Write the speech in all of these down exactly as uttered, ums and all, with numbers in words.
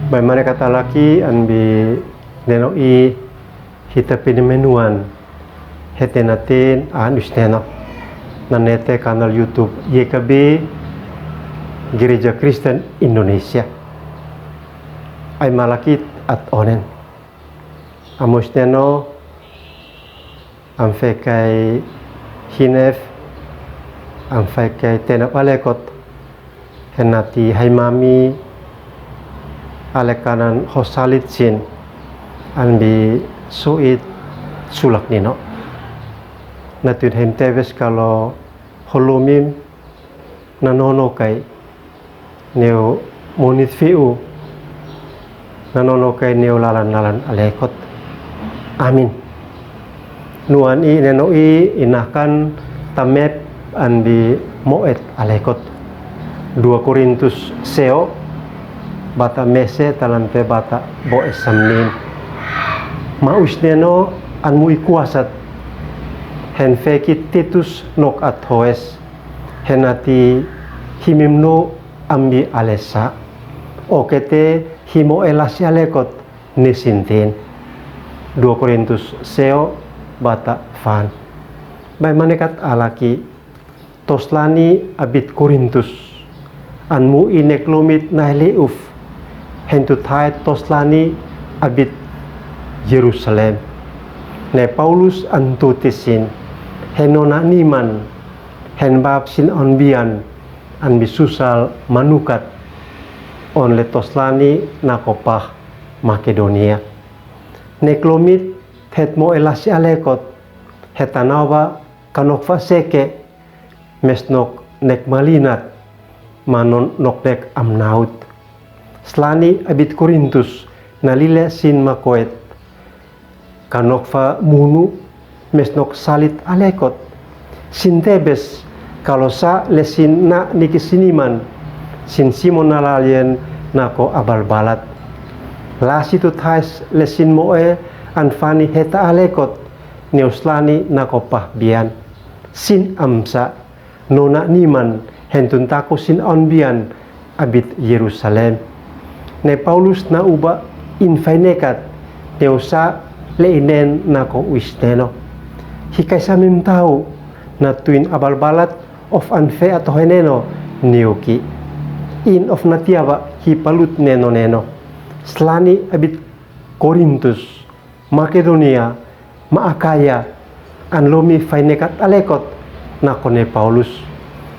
Baik manekat alaki an bi neno i hita pini menuan hete natin an us neno. Nanete kanal YouTube Y K B Gereja Kristen Indonesia. Ai malakit at onen. Amos neno an fekai hinef, an fekai tenap alekot, henati haimami alekanan hosalit sin, an bi suit sulak nino. Natun hem tebes kalo holomim, nanono kai neu monit fiu, nanono kai neu lalan-lalan alekot. Amin. Nuan i neno i inakan tamep an bi moet alekot. Dua Korintus seo, bata mese talan pe bata boe samnin. Ma us neno an mu i kuasat, hen fekit Titus nok at hoes. Henati himim no ambi alesa. Okete himo elasi alekot ni sintin. Dua Korintus seo bata fan. Bai manekat alaki toslani abit Korintus. An mu i nek lomit nai leuf. Hen tu thai toslani abit Yerusalem. Ne Paulus an tu tisin. Hen nona niman. Hen bab sin on bian an bi susal manukat on le toslani nako pah Makedonia. Nek lomit het mo elasi alekot het anau ba kanok fa seke mes nok nek malinat ma nok nek amnaut. Slani abit Korintus na lile sin makoet. Kanok fa munu mes nok salit alekot. Sin tebes kalo sa le sin na niki siniman sin Simon na lalien nako abalbalat. Lasi tu thais le sin moe an fani heta alekot neu slani nako pah bian. Sin amsa nona niman hen tun taku sin on bian abit Yerusalem. Ne Paulus na uba in fainekat neu sa le inen nako us neno. Hikai samim tau na tuin abalbalat of an fe atohe neno neu ki. In of na tiaba hi palut neno neno. Slani abit Korintus Makedonia ma Akaya an lomi fainekat alekot nako ne Paulus.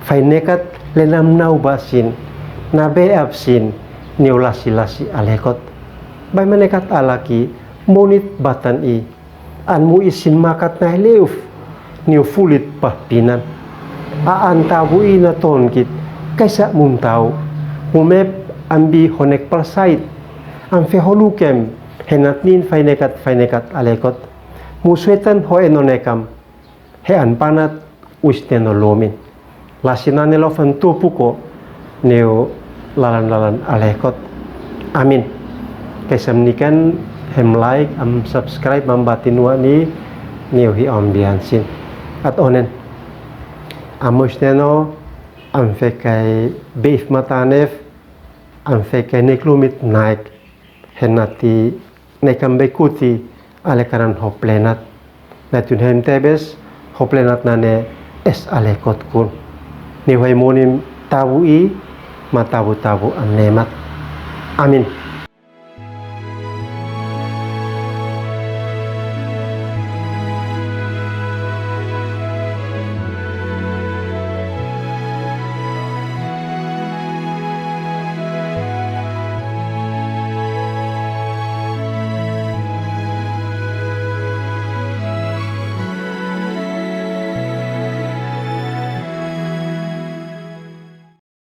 Fainekat le namnau ba sin na beab sin neu lasi-lasi alekot. Bai manekat alaki monit batan i an mu i sin makat nai leuf. Niu fulit pah pinan. A an tabu i na tonkit kaisa mun tau. Mu mep an bi honek palsait an fe holukem henat nin fainekat fainekat alekot. Mu suetan ho enonekam he an panat us neno lomin. Lasi nane lofan tupuko neu lalan-lalan alekot. Amin. Kesem niken hem like am subscribe mam bati nua ni neu hi om bian sin. At onen. Amos neno am fekai beif matanef am fekai neklumit naik. Henati nekam bekuti alekanan hoplenat. Natun hem tebes hoplenat nane es alekot kun. Ni huai monim tabu i ma tabu-tabu an nemat. Amin.